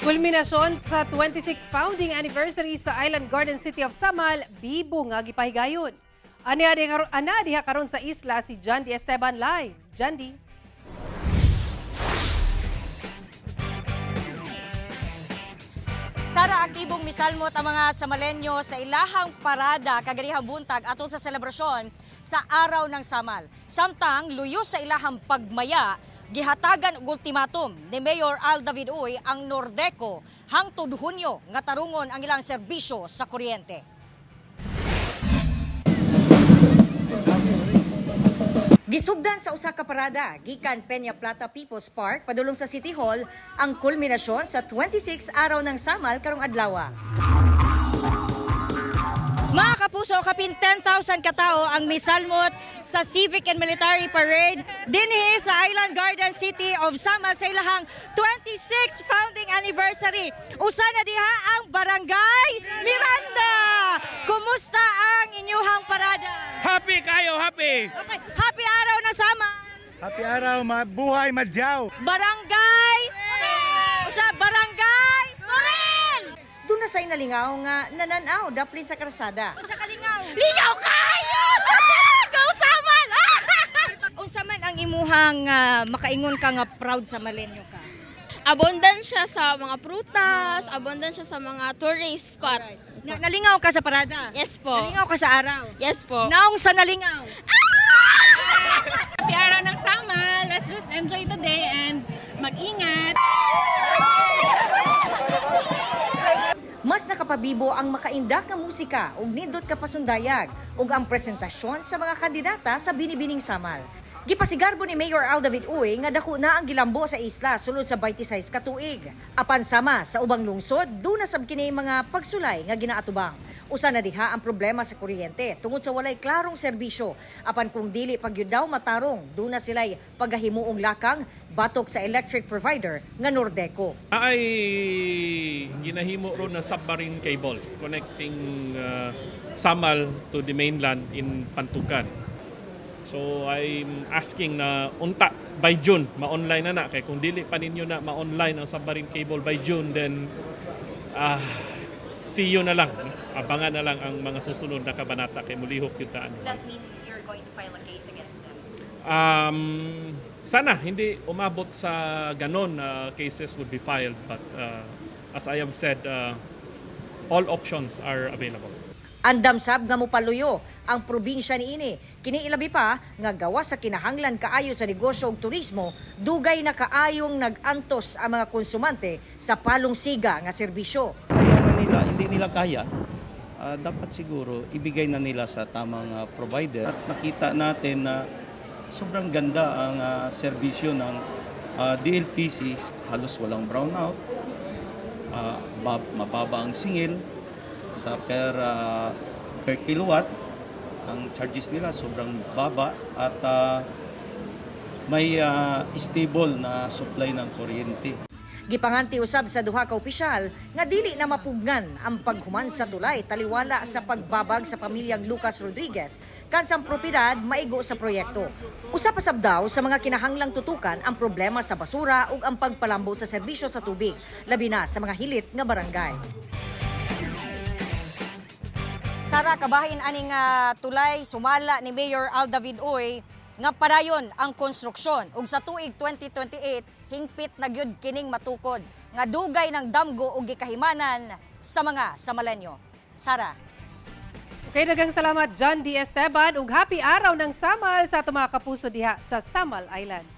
Kulminasyon sa 26th founding anniversary sa Island Garden City of Samal, bibo nga gipahigayon. Ana diha karon sa isla si John D. Esteban live. John D. Sara, aktibong misalmot ang mga Samalenyo sa ilahang parada kagarihang buntag atol sa selebrasyon sa Araw ng Samal. Samtang luyo sa ilahang pagmaya, gihatagan og ultimatum ni Mayor Al David Uy ang Nordeco hangtod Hunyo nga tarungon ang ilang serbisyo sa kuryente. Gisugdan sa usa ka parada gikan Peña Plata People's Park padulong sa City Hall ang kulminasyon sa 26 Araw ng Samal karong adlaw. Mga kapuso, kapin 10,000 katao ang misalmot sa Civic and Military Parade dinhi sa Island Garden City of Samal sa ilahang 26th founding anniversary. Usa na diha ang Barangay Miranda. Kumusta ang inyuhang parada? Happy kayo, happy! Okay, happy Araw ng Samal! Happy araw, mabuhay, madyaw! Barangay! Usa Barangay Toril! Doon na sa'y nalingaw nga nananaw daplin sa karsada. Sa kalingaw. Lingaw kayo! Go Samal! Unsa man ang imuhang makaingon ka nga proud sa Malenyo ka? Abundant siya sa mga prutas, abundant siya sa mga tourist spot. Nalingaw ka sa parada? Yes po. Nalingaw ka sa araw? Yes po. Naong sa nalingaw? Happy Araw ng Samal! Let's just enjoy the day and mag-ingat! Mas nakapabibo ang makaindak nga musika ug nindot ka pasundayag ug ang presentasyon sa mga kandidata sa Binibining Samal. Gipasigarbo ni Mayor Al David Uy nga dako na ang gilambo sa isla sulod sa 26 ka tuig. Apan sama sa ubang lungsod, duna sab kini mga pagsulay nga ginaatubang. Usa na diha ang problema sa kuryente tungod sa walay klarong serbisyo. Apan kung dili pagyud daw matarong, duna sila'y pagahimuong lakang batok sa electric provider nga Nordeco. Ay ginahimo ron na submarine cable connecting Samal to the mainland in Pantukan. So I'm asking na unta by June ma-online na na kay kung dili pa ninyo na ma-online ang submarine cable by June, then see you na lang. Abangan na lang ang mga susunod na kabanata kay mulihok gyud ta ani. That mean you're going to file a case against them? Sana hindi umabot sa ganon na cases would be filed, but as I have said, all options are available. Andam sab nga mopaluyo ang probinsya niini. Kini ilabi pa nga gawa sa kinahanglan kaayo sa negosyo ug turismo, dugay na kaayong nag-antos ang mga konsumante sa palong siga nga serbisyo. Ayaw na nila, hindi nila kaya, dapat siguro ibigay na nila sa tamang provider. At nakita natin na sobrang ganda ang serbisyo ng DLPC. Halos walang brownout, mababa ang singil sa per kilowatt. Ang charges nila sobrang baba at may stable na supply ng kuryente. Gipanganti usab sa duha ka opisyal nga dili na mapugnan ang paghuman sa tulay taliwala sa pagbabag sa pamilyang Lucas Rodriguez kansang propiedad maigo sa proyekto. Usa pa sab daw sa mga kinahanglang tutukan ang problema sa basura ug ang pagpalambo sa serbisyo sa tubig, labi na sa mga hilit nga barangay. Sara, kabahin aning tulay sumala ni Mayor Al David Uy nga padayon ang konstruksyon ug sa tuig 2028 hingpit na gyud kining matukod nga dugay ng damgo ug gikahimanan sa mga Samalenyo. Sara. Okay, daghang salamat, John D. Esteban, ug happy Araw ng Samal sa ato mga kapuso diha sa Samal Island.